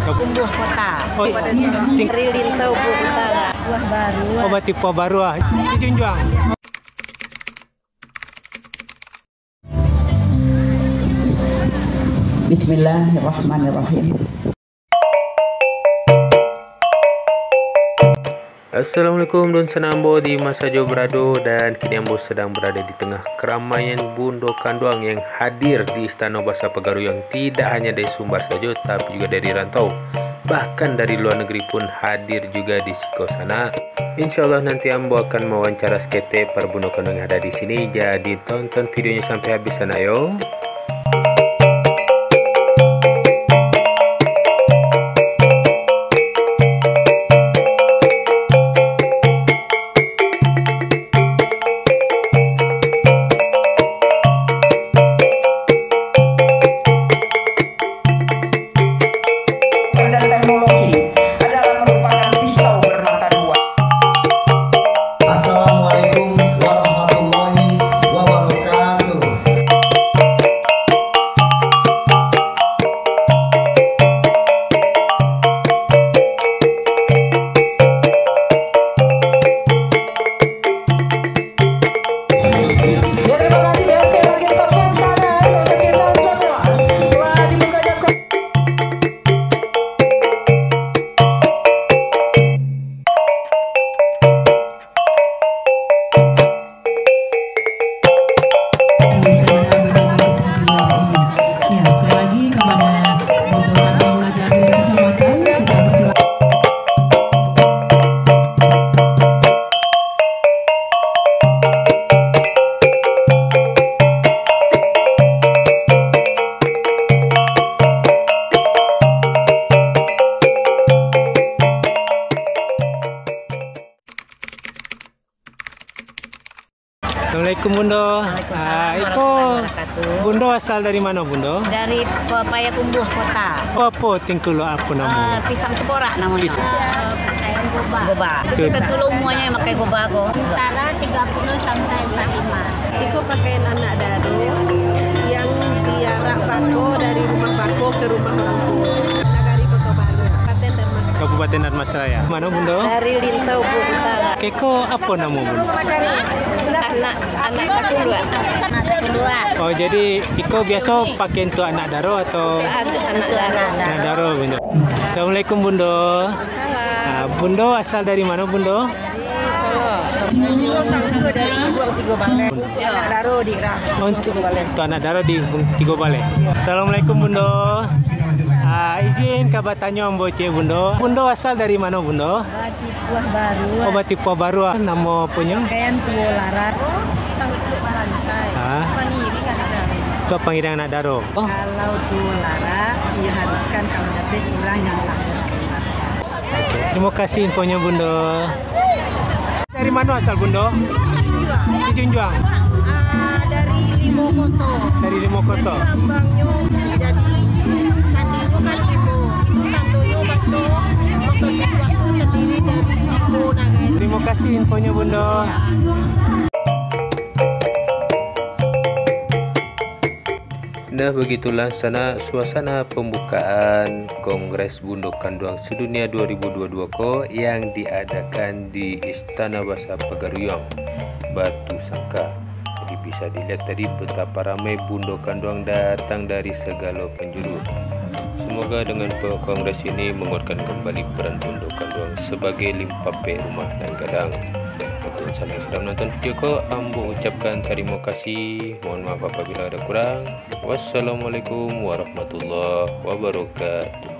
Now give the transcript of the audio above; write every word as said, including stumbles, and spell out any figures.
Kumbuah Kota. Oh, ting- Dari Lintau Buah Utara. Buah Baru. Oh, berarti Buah Baru ah. Di Junjuang. Bismillahirrahmanirrahim. Assalamualaikum, dunsanak ambo di ma sajo barado, dan kini ambo sadang barada di tangah karamaian Bundo Kanduang yang hadir di Istana Basa Pagaruyuang, tidak hanya dari Sumbar sajo, tapi juga dari rantau, bahkan dari luar negeri pun hadir juga di siko sanak. Insya Allah nanti ambo akan mewawancara saketek para Bundo Kanduang yang ada di sini, jadi tonton videonya sampai habis sanak yo. Dan teknologi adalah merupakan pisau bermata dua. Assalamualaikum warahmatullahi wabarakatuh. Assalamualaikum, Bundo. Waalaikumsalam. Ah, iko warahmatullahi wabarakatuh. Bundo asal dari mano, Bundo? Dari Payakumbuah Kota. Apo tingkulak, apo namo? Ah, Pisang Seporak namonyo. Pis- Ah, Goba. Goba. Itu. Kita dulu umuanyo makai goba ko. Antara tiga puluh sampai empat lima. Iko pakaian anak daro yang diarak bako dari rumah bako ke rumah urang tuo. Nagari Koto Baru, Kabupaten Darmasraya. Kabupaten Darmasraya. Mano, Bundo? Dari Lintau Buah Utara. Keko apo namo, Bundo? Anak, anak Takuluak. Anak Takuluak. Oh, jadi iko biaso pakai untuak anak daro atau? Anak daro. Anak daro, Bundo. Assalamualaikum, Bundo. Salam. Ah, Bundo asal dari mano, Bundo? Dari Solok. Dari Tigo Baleh. Untuk anak daro di Ra-, untuk, Tigo Baleh. Untuk anak daro di Bung-, Tigo Baleh. Assalamualaikum, Bundo. Ah, izin ka batanyo ambo ciek, Bundo. Bundo asal dari mano, Bundo? Batipuah Baru. Oh, Batipuah Baru. Ah, namo aponyo? Pakaian tuo larat. Ah. Pangiring anak daro. Itu pangiring anak daro. Oh. Kalau tuo larat, diharuskan kalau dapek urang yang lahir keluarga. Oke, terima kasih infonyo, Bundo. Dari mano asal, Bundo? Di Junjuang. Ah, dari Limo Koto. Dari Limo Koto. Jadi, lambangnyo, jadi, sandinyo kan limo. Itu tandonyo baso, Koto Junjuang tu terdiri dari limo nagari. Terima kasih infonyo, Bundo. Nah, begitulah sanak suasana pembukaan Kongres Bundo Kanduang Sedunia dua ribu dua puluh dua ko yang diadakan di Istana Basa Pagaruyuang, Batu Sangka. Jadi, bisa dilihat tadi betapa ramai Bundo Kanduang datang dari segalo penjuru. Semoga dengan pe-, kongres ini menguatkan kembali peran Bundo Kanduang sebagai limpapek rumah nan gadang. Untuk sanak yang sudah menonton video ko, ambo ucapkan tarimo kasih. Mohon maaf apabila ada kurang. Wassalamualaikum warahmatullahi wabarakatuh.